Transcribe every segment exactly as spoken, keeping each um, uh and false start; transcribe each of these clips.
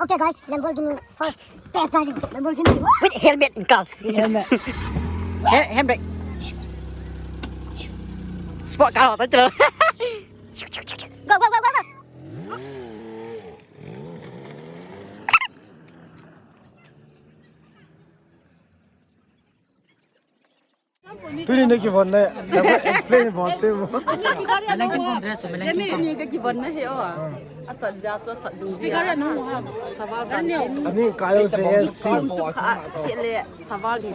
Okay, guys, Lamborghini for test driving. Lamborghini with helmet in car. Helmet. He- handbrake. Sport car, tak kira. Go, go, go, go, go. Tuni na kivon na, na explain mo te mo. Melankin kong dress, melankin kong. Ni ka kivon na he o. Asat ja chu asat dung ja. Saval kan. Ani kayo se S C. Chu kha khele saval di.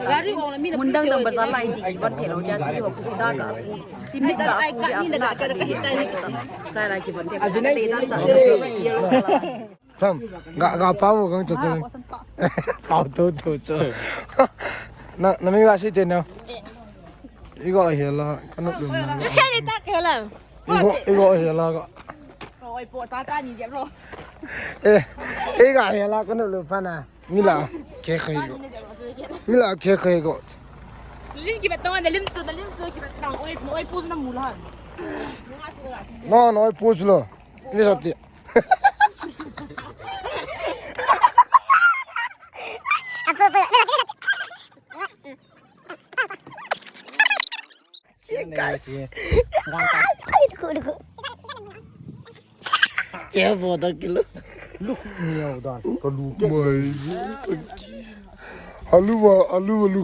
Mundang dang bazar lai di kivon thei lou dia chi ho ku da ka su. Chi mi ka su dia su na ka di. Style lai kivon thei. Ajinai, ajinai. Yellow color. Tham, ga, ga pau mo kang chu chu. Pau tu tu chu. Na, na mi ga si te na. Igo hi la, ka nu lu na. He ni ta ke la. Igo, igo hi la ga. Oi, po cha cha ni je ro. Eh, igo hi la ka nu lu pa na. Ni la, ke khai go. Ni la, ke khai go. Lim ki betong, lim chu, lim chu ki betong. Oi, oi, po na mu la. No, no, oi, po lo. Ni sa ti. Che bo da kilo. Lu miau dan. Ka lu ke. Mai. Alu wa, alu wa lu.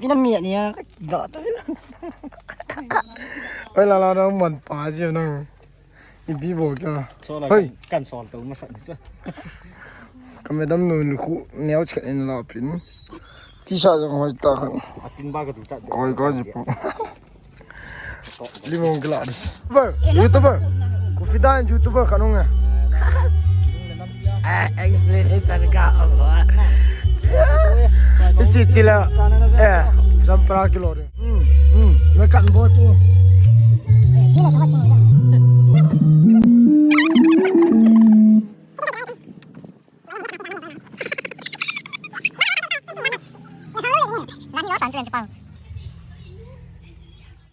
Pina mi ni ya, ka chi da ta. Oi, la la, na man pa ji na. Ipi bol kya? Hoi. Kan sol to masa ni cha. Ka madam nu ni khu neo chet in la pin. T-shirt jong hoi ta khan. Atin ba ka tu cha. Koi ka ji pu. Limong kila dis. YouTuber. Kufida YouTuber khan ong. Eh, explanation ka ong. Ichi chila. Eh, sampra kilo de. Hmm, hmm. Mekan bot tu.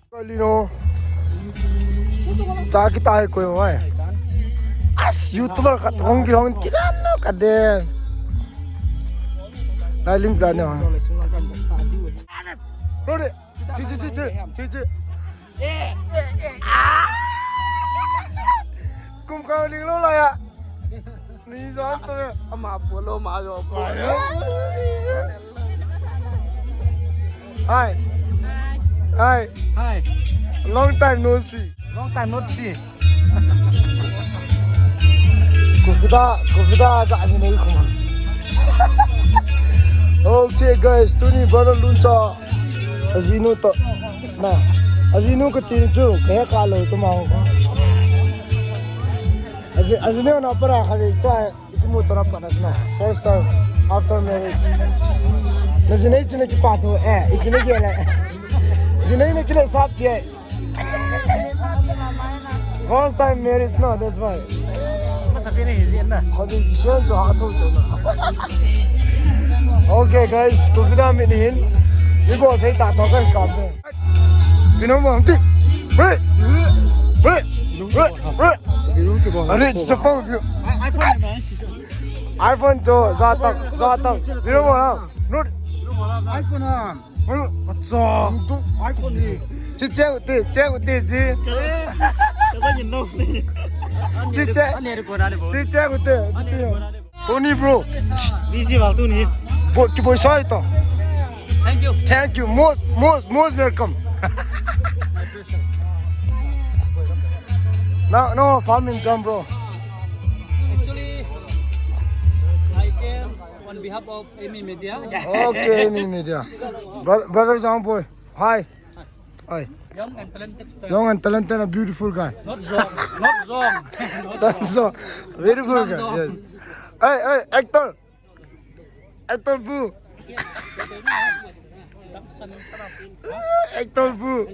Kali no. Cha kita hai koi hoi. As YouTuber khat hong ki hong ki dan no ka de. Dai ling plan no. Bro de. Chi chi chi chi. Chi chi. Kum ka ling lo la ya. Ni jon to ya. Ama polo ma jo polo. Hi. Hi. Hi. Long time no see. Long time no see. Kufida, kufida ga ni nei kuma. Okay guys, tuni brother Luncha. Ajinu to. Na. Ajinu ka tin chu, ka he ka lo chu ma ko. Aji, ajinu na para kha ni to. Ikimu to na pa na na. First time after marriage. Na jinei chine ki pa to eh, ikile ki le. Jinei ne ki le sa pie. First time marriage no, that's why. Masa pie ne hi jin na. Khodi jen jo ha tho jo na. Okay guys, kufida mi ni hin. Ibo thei ta to guys ka pe. Pino mo ti. Bre. Bre. Bre. Bre. Are, it's a phone. iPhone to, ja tak, ja tak. Pino mo na. Not. iPhone ha. Acha. iPhone ni. Chi che u te, che u te chi. Ka ba ni no. Chi che. Chi che u te. Tony bro. Busy bang tuni. Bo, ki boi sai to. Thank you. Thank you. Most, most, most welcome. Now, no, farming done, bro. Actually, I came on behalf of Amy Media. Okay, Amy Media. Bro- brother Zhang boy. Hi. Hi. Young and talented star. Young and talented and beautiful guy. Not Zhong. Not Zhong. Not Zhong. Beautiful guy. Yes. Hey, hey, actor. Actor bu. Actor bu.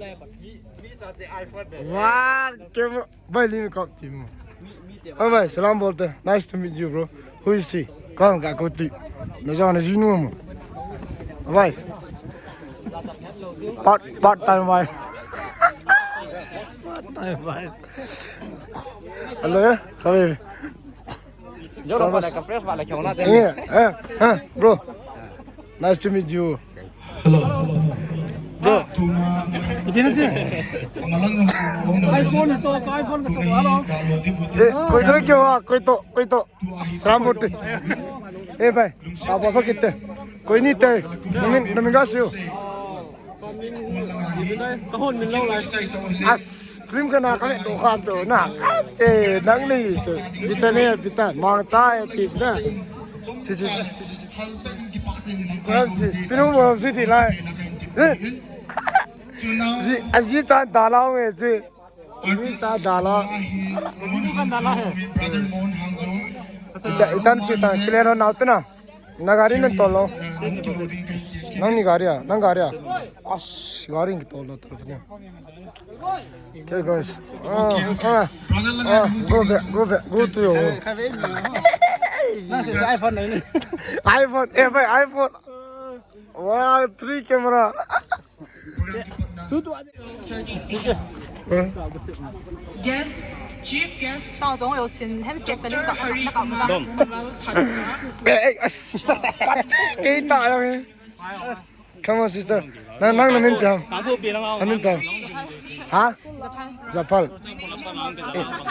Wah, camera. Bhai, lin kap ti mo. Oh bhai, salam bolte. Nice to meet you, bro. Who is he? Kaun ka koti. Na jana jinu mo. Wife. Part, part time wife. Part time wife. Hello, eh? Sorry. Yo, no, para que fresh, para que una. Eh, eh, eh, bro. Nice to meet you. Hello. Bro. Ipi na je? iPhone so, iPhone ka so, hello. Eh, koi to kya hua? Koi to, koi to. Ram bote. Eh, bhai. Aap aap kite? Koi nahi te. Namin, namin ka siu. As, film ka na ka le do kha to na. Che, nang ni che. Bita ne, bita. Mang cha e chi na. Chi, chi, chi, chi, chi. Chi, chi. Pinu mo si ti lai. Eh? Ji, aji cha da la nge ji. Ji cha da la. Ita, itan chi ta, clear ho nau te na. Na gari nan tolo. Nang ni gari a, nang gari a. As, gari ki tolo, tolo ni. Okay, guys. Ah, ah, ah, go back, go back, go to your home. Na se iPhone nahi ne. iPhone, eh, bhai, iPhone. Wow, three camera. Guest, chief guest, 到总有先很 set 的那个那个 Dom. Eh, eh, as-, kita yang ni. Come on, sister. Nang, nang, nang, nang, Kabu bilang ako. Nang, nang. Ha? Japal.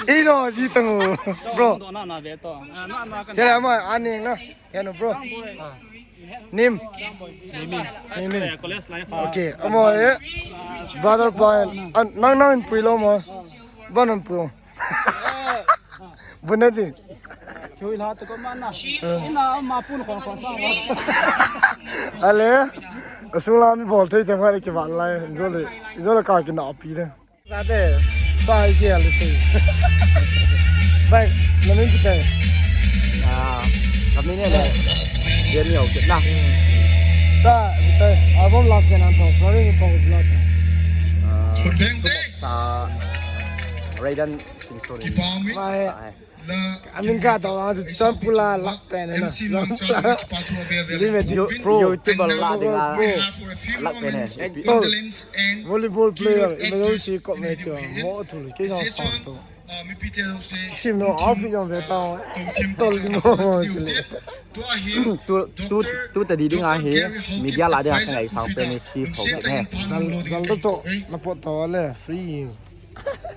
Eh, ilo, ji tang, bro. Sila mo, ani na. Yan, bro. Name? Mimi. Mimi. College life. Okay. Amo eh. Brother pa. An, nang nang pui lo mo. Banan pui. Bunati. Kyo ila to ko mana. Ina ma pun khon khon sa. Ale. Asula mi bol thei thei ma ki ban lai. Jole. Jole ka ki na pi le. Sate, tai ke ali sei. Bhai, namin ipi tai? Ah, kami ni le. Dia ni okay na. Ta, ipi tai? Album last band ang tong, Flori ni tong blood. Ah, sa Raidan Sing Sorry. Bhai, sa, eh. Amin ka tong ang tu champula lak pen na. Limit pro. YouTube la dinga. Lak pen eh. Volleyball player, emergency kop me kyo, mo thul, kei sa sang to. Sim no, outfit jong ve ta, tol di mo, chule. Tu, tu, tu ta di dinga hi, media la dinga ka ngai sang pen Steve ho ne. Jal, jal to cho, na pot to le, free.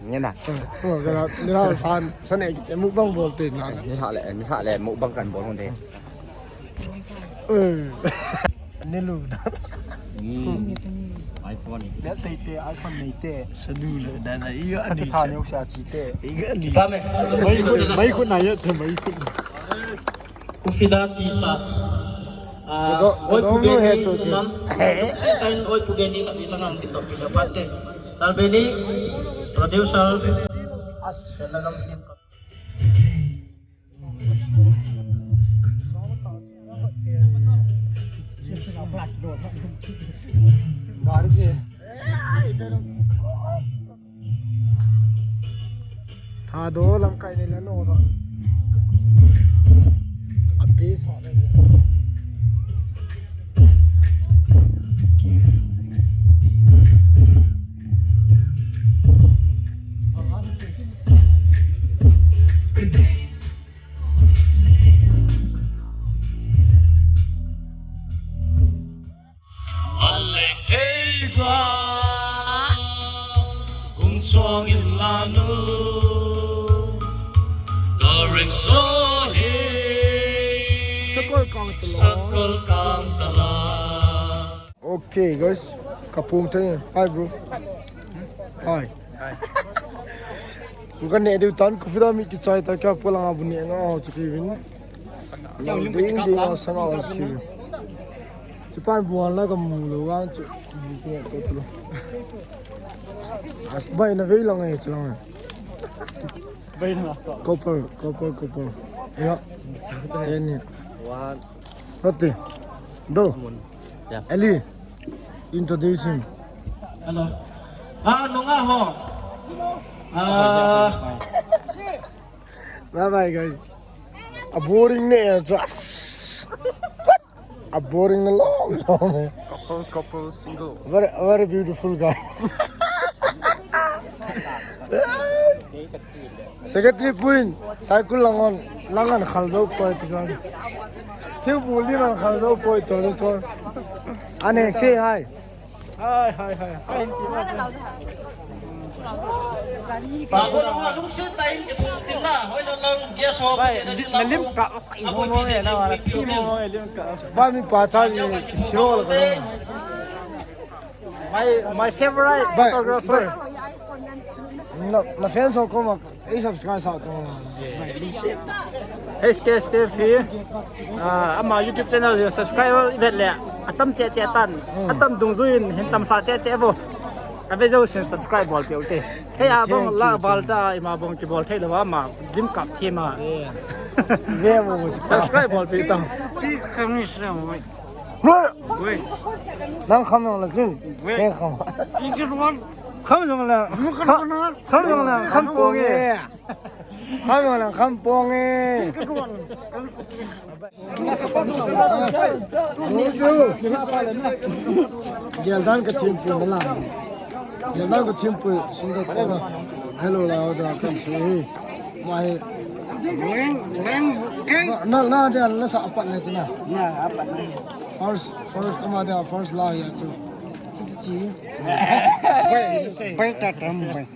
Nge na. Oh, kala, nila san, san ek, mukbang bol te na. Ni ha le, ni ha le, mukbang kan bol te. Eh. Ni lu. Hmm. iPhone. Let's say te, iPhone nei te. Sa du le, da na, i ga ni. Sa ni sa chi te. I ga ni. Mai khu, mai khu na ya te, mai khu. Kufida tisa. Ah, oi pugeni imam. Si tain oi pugeni kami langan kita pina pate. Salbeni, producer. Thado lamkai le la no ro. Abi so le. Sakol kang tala. Sakol kang tala. Okay, guys. Kapung te. Hi, bro. Hi. Hi. Bukan ne diu tan, kufida mi kichai ta kya pulang abu ne nga ho chuki vin. Ding ding sana ho chuki vin. Chupan buan la kamu lo ga chu. As bai na vei lang e chulang. Bai na. Couple, couple, couple. Ya. Ten ya. One. Roti. Do. Come on. Yeah. Ali. Introduce him. Hello. Ah, nunga ho. Ah. Bye bye, guys. A boring ne, just. A boring ne long, long. Couple, couple, single. Very, very beautiful guy. Secretary puin, Saikul Langon, Langan Khalzo poi tu chuan. Thingpung Liman Khalzo poi tu chuan. Ane, say hi. Hi, hi, hi. Hi. Bai, na lim ka, oh, i mo mo e, na wala, i mo mo e, lim ka. Bai, mi pa cha ni, ki chiro la ka. My, my favorite photographer. Na, na fans ho koma ei subscribe sa tong. Bai, lim se. Hey, Skate Steve hi. Ah, ama YouTube channel hi subscriber i vet le. Atam che che tan. Atam dungjuiin hin tam sa che che vo. Ave jo sin subscribe bol piu te. Hey, a bong la bol ta, ima bong ki bol thei lo ama lim kap thei ma. Ve mo mo. Subscribe bol piu ta. Pi kami sa mo. Nang kham jong la chin. Ke kham. Kham jong la. Kham jong la. Kham pong e. Kham jong la. Kham pong e. Geldan ka thim pu na la. Geldan ka thim pu single ko. Hello la da kan su. Mai. Leng, leng, ke. Na, na, dia na sa apat na tu na. Na, apat na. First, first kama dia first la ya tu. Pai, pai ta tam pai.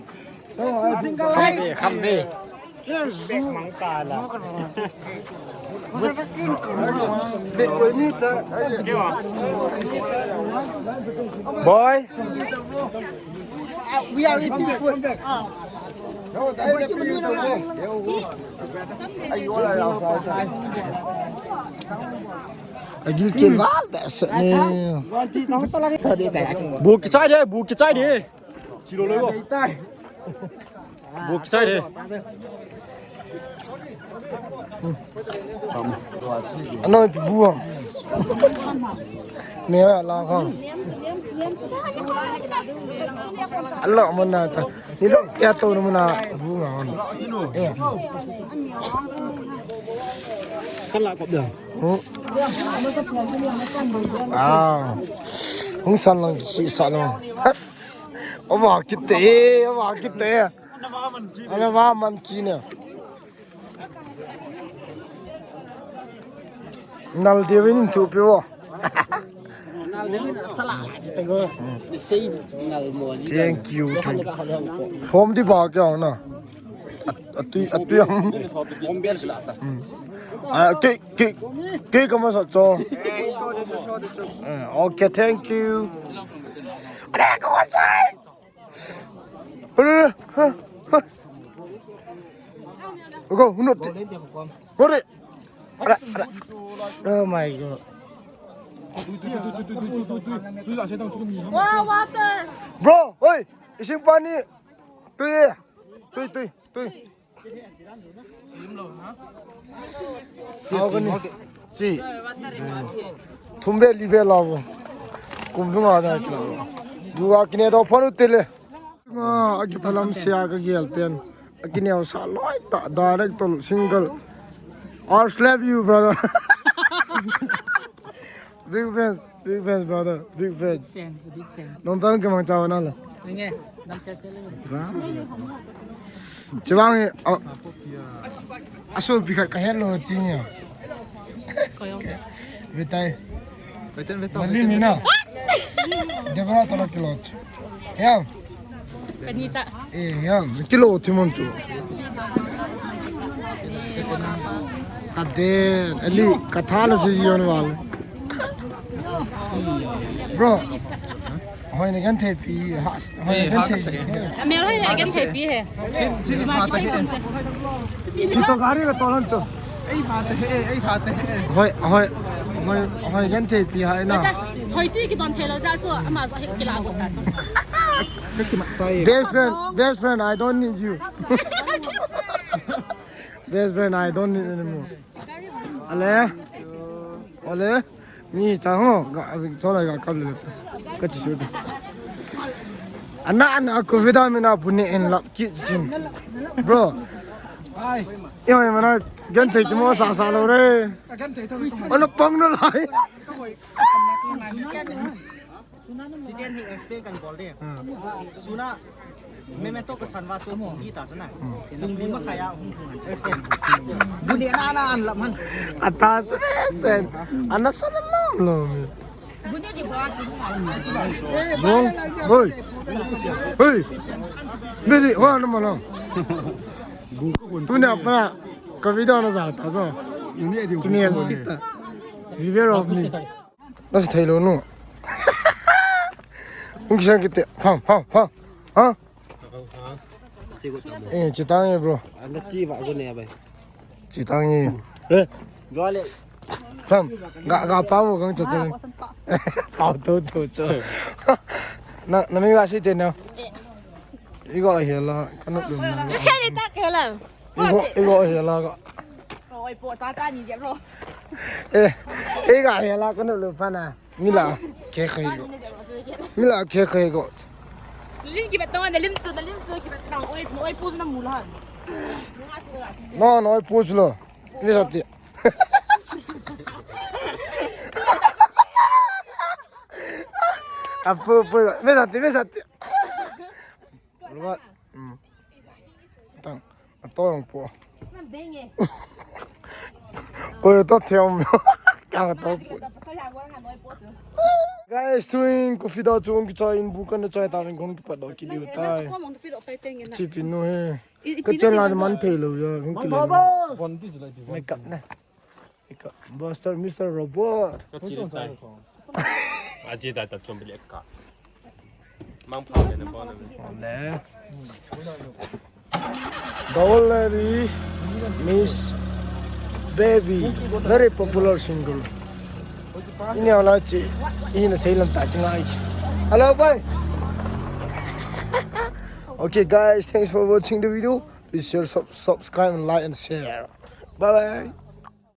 So, I think I like. Kham be, kham be. Yes. Boy. Uh, we are eating food. Agil ke val bese ne. Bu kichai de, bu kichai de. Chilo lo. Bu kichai de. Ano ipi bu. Me la khang. Alo mo na ta. Ni lo kya to mo na bu nga on. Eh. Kala ko da. Wow. Hung san lang si sa lo. As. Ova kite, ova kite. Ana va man kine. Nal devin tu pe wo. Thank you, thank you. Home di ba kya na? Atui, atui. Ah, ke, ke, ke kama sa cho. Eh, okay, thank you. Are ko sai. Go, hunot. Hore. Ara, ara. Oh my God. Wow, water. Bro, oi, ising pani. Tui, tui, tui, tui. Hau kani. Chi. Thum ve li ve la vo. Kum dunga da kila. Duga kine do phone utile. Nga, akiphalam sia ka gel pen. Akineo sa loi ta, director single. I love you, brother. Big fans, big fans, brother. Big fans. Fans, big fans. Nong tang ke mang chawa na la. Nge, nam sia sia le. Sa? Chiwang hi, a, aso pi khat ka hello ti nia. Koyong. Vetai. Vetan vetan. Mali mina. Debra tara kilot. Ya. Kani cha. Eh, ya. Kilo timon chu. Kaden, ali, kathala si yon wal. Bro. Hoi ne kan thei pi, ha, hoi ne kan thei pi. Mel hoi ne kan thei pi he. Chin, chin pha ta he. Chi to gari ka tolan to. Ei pha ta he, ei pha ta he. Hoi, hoi, hoi, hoi kan thei pi hai na. Hoi ti ki don thei lo ja chu, ama jo he ki la go ta chu. Best friend, best friend, I don't need you. Best friend, I don't need anymore. Ale. Ale. Mi chang ho, ga, chola ga kap le. Ka chi su. Ana, ana, ko vida mina puni in lap ki chin. Bro. Ai. Yo, mana, gan te mo sa sa lo re. Gan te to. Ana pang no lai. Chitian hi explain kan bol de. Suna. Memento ka san va chu pung li ta chu na. Pung li ma kha ya hung hung. Bule na na an lam han. Ata sen. Ana san lam lam. Bule di ba ki. Zong. Hoi. Hoi. Ni di wa na ma na. Tuni apa ka video na za ta zo. Tuni ya kita. Beware of me. Nasi thei lo nu. Hung kisang kite. Pham pham pham. Ha? Eh, chitang ye, bro. Anda chi va ko ne bai. Chitang ye. Eh, jole. Pham. Ga ga pa mo gang chitang. Pau to to cho. Na na mi ga si te na. Igo hela kanu dum na. Heli ta kela. Igo igo hela ga. Oi po cha cha ni je bro. Eh, igo hela kanu lu pa na. Mila ke khai go. Mila ke khai go. Lim ki ba tong na lim chu na lim chu ki ba tong oi oi pu na mu la. No no oi pu lo. Ni sa ti. Apu pu. Ni sa ti ni sa ti. Luat. Hmm. Tang. Ato yang po. Ko to thiam. Kang to po. Guys, tuin ko fida chung ki chai in bukan na chai ta ring kong ki pat do ki diu tai. Chi pin no he. Ka chen la man thei lo ya kong ki le. Makeup na. Makeup. Buster, Mister Robot. Aji ta ta chom bile ka. Mang pha le na bo na. Le. The old lady, Miss Baby, very popular single. Ini ala chi, ini thailam ta chi ngai chi. Hello, bye. Okay, guys, thanks for watching the video. Please share, sub- subscribe, and like, and share. Bye bye.